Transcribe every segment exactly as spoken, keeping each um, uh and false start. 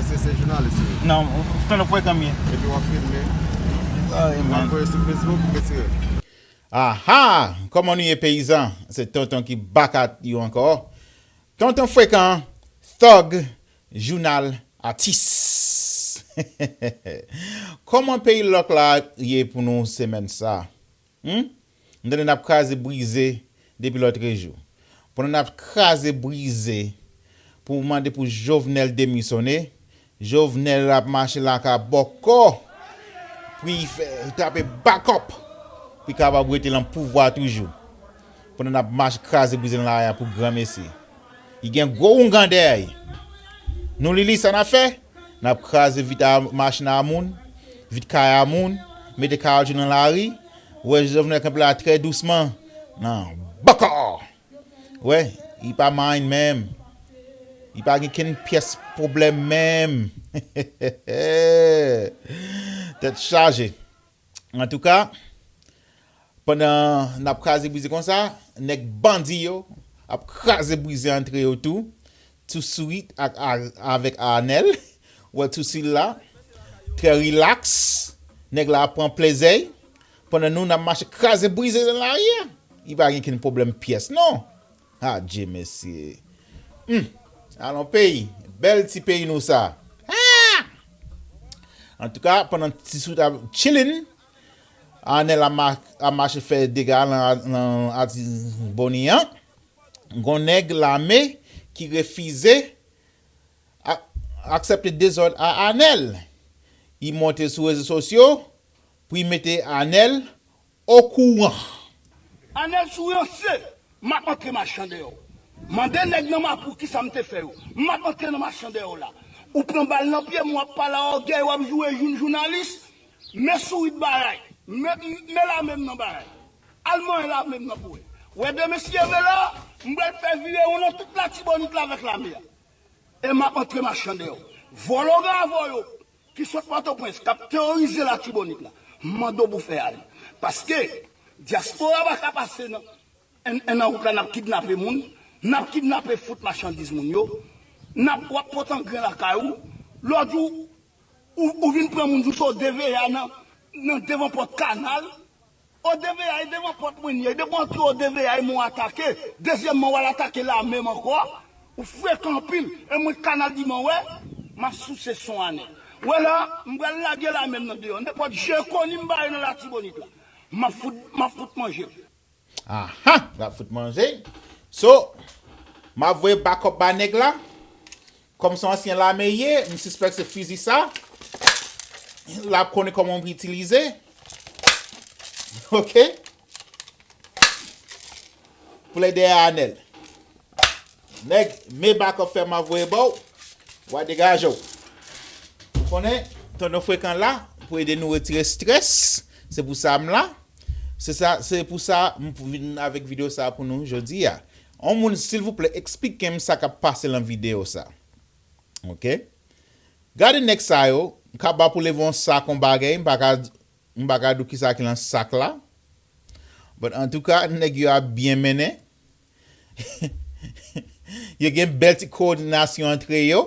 Se, se jounalis wi. Non, tonton Frekan m ye. Epi w ap filme. Ay, w ap voye sou Facebook, ou retire. Aha! Kòman nou ye peyizan? Se tonton ki back at you ankò. Tonton Frekan, Thug, jounal, atis. Kòman peyi lòk la ye pou nou semèn sa? Hmm? M tande n ap kraze brize depi lòtrejou. Pandan n ap kraze brize pou mande pou Jovenel demisyone, Jovenel ap mache laka bòkò pou l fè, trape bakòp pou l kapab rete nan pouvwa toujou. Pandan n ap mache kraze brize nan lari a pou granmesi. Li gen gwo oungan dèyè l. Nou li li sa n ap fè? N ap kraze vit a machin a moun, vit kay a moun, mete kawotchou nan lari. Ou wè Jovenel kanpe la trè dousman. Nan bòkò! Ou wè, li pa mind menm. Li pa gen kenn pyès pwoblèm menm. Tèt chaje. Antouka, pandan n ap kraze brize konsa, nèg bandi yo ap kraze brize antre yo tou, tou swit ak, ak, avèk Anèl. Ou wè tou swit la, trè rilaks, nèg la ap pran plezè l, pandan nou n ap mache kraze brize nan lari a. Li pa gen kenn pwoblèm pyès non. Adje mesye. Hmm. Alon peyi, bèl ti peyi nou sa. Ah! Antouka, pandan ti swit ap chillin, Anèl ap ma-, ap mache fè dega nan, nan Latibonit an. Gon nèg lame ki refize a-, aksepte dezòd a Anèl. Li monte sou rezo sosyo pou l mete Anèl okouran. Anèl sou ranse, m ap antre machan dèyè w. Mande nèg nan Mapou kisa m te fè yo. M ap antre nan machan dèyè w la. Ou pran bal nan pye m, w ap pale a ògèy, w ap joure jou-, jounalis. Men sourit bagay. Men, men lame m nan bagay. Al manyen lame m nan pou wè. Wè de mesye vre la, m pral fè virewon nan tout Latibonit la avèk lame a. E m ap antre machan dèyè w. Vòlò gravò yo ki sot Pòtoprens, k ap teworize Latibonit la, m mande w pou fè ale. Paske dyaspora pa ka pase nan, nan, nan wout la, n ap kidnape moun, n ap kidnape fout machandiz moun yo, n ap, w ap pot angren lakay ou, lòt jou, ou, ou vin pran moun jouk o D V A nan, nan devan pòt kanal, O D V A e devan pòt mwen li ye. Depi w antre o D V A e men w atake. Dezyèmman, w al atake lame m ankò. Ou frekan anpil. E mwen Kanal Diman wè, m ap souse son Anèl. Wè la, m pral lage lame m nan deyò. Nenpòt je koni m bare nan Latibonit la, m ap fout, m ap fout manje l. Aha, l ap fout manje. So, m ap voye bakòp ba nèg la. Kòm se yon ansyen lame l ye, m sispèk se fizi sa l ap konnen kòman pou itilize. Oke? Pou l dèyè Anèl. Nèg, men bakòp fè m ap voye ba w. W a degaje w. Ou konnen, tonton Frekan la pou ede nou retire estrès. Se pou sa m la. Se sa, se pou sa m vin avèk videyo sa pou nou jodi a. On moun, silvouplè, eksplike m sa k ap pase nan videyo sa. Oke? Gade nèg sa yo, m ka ba pou leve yon sak, yon bagay, m pa ka, m pa ka di w kisa ki nan sak la. But antouka, nèg yo ap byen mennen. Yo gen bèl ti kowodinasyon antre yo.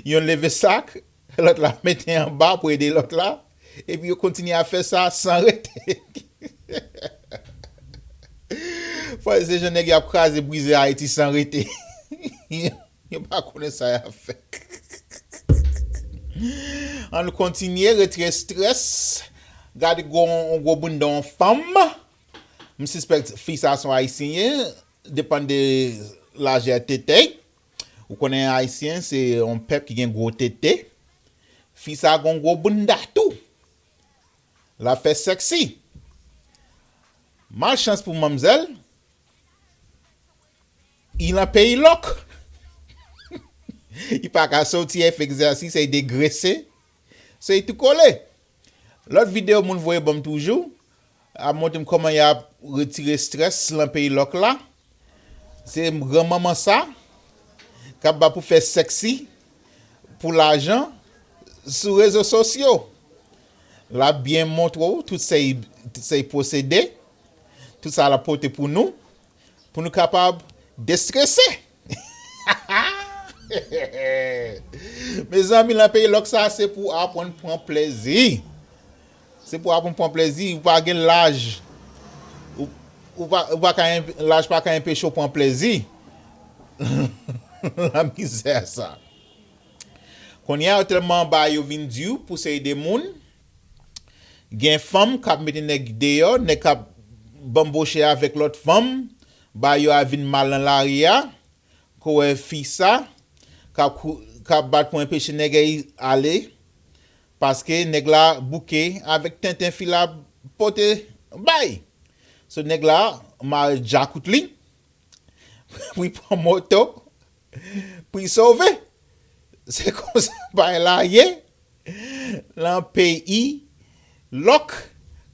Yonn leve sak, lòt la mete anba pou ede lòt la. Epi yo kontinye ap fè sa san rete. Fò se jan nèg yo ap kraze brize Ayiti san rete. Yo pa konnen sa y ap fè. Ann kontinye retire estrès. Gade gwo, gwo bounda yon fanm. M sispèk fi sa se yon ayisyen ye, depann de lajè tete. Ou konnen ayisyen se yon pèp ki gen gwo tete. Fi sa gon gwo bounda tou. L ap fè sèksi. Malchans pou manmzèl, li nan peyi lòk. Li pa ka soti, fè egzèsis, li degrese. So, li tou kole. Lòt videyo moun voye ban m toujou ap montre m kòman y ap retire estrès lan peyi lòk la. Se granmanman sa k ap ba pou fè sèksi pou lajan sou rezo sosyo. L ap byen montre w tout sèy, tout sèy pwosede, tout sa l ap pote pou nou, pou nou kapab destrese. Mezanmi, lan peyi lòk sa, se pou aprann pran plezi. Se pou aprann pran plezi. Ou pa gen laj. Ou, ou pa, ou pa ka enp- laj pa ka enpeche w pran plezi. Lanmizè sa. Kounye a, yo tèlman ba yo vin di pou seri de moun. Gen fanm k ap mete nèg deyò, nèg k ap banboche avèk lòt fanm, ba yo a vin mal nan lari a. Ko wè fi sa k ap kou- k ap bat pou enpeche nèg ay ale. Paske nèg la bouke avèk tenten fi la pote bay. So nèg la mare djakout li pou l pran moto pou l sove. Se konsa bagay la ye lan peyi lòk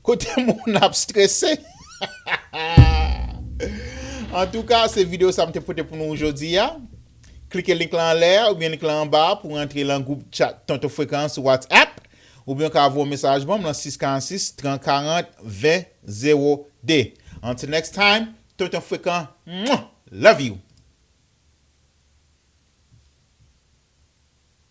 kote moun ap strese. Antouka, se videyo sa m te pote pou nou jodi a. Klike link la anlè a oubyen link la anba a pou rantre lan gwoup chat Tonton Frekan sou WhatsApp. Oubyen w ka voye yon mesaj ban m lan sis karant sis, trant karant, ven zewo de. Until next time, Tonton Frekan, mwah, love you.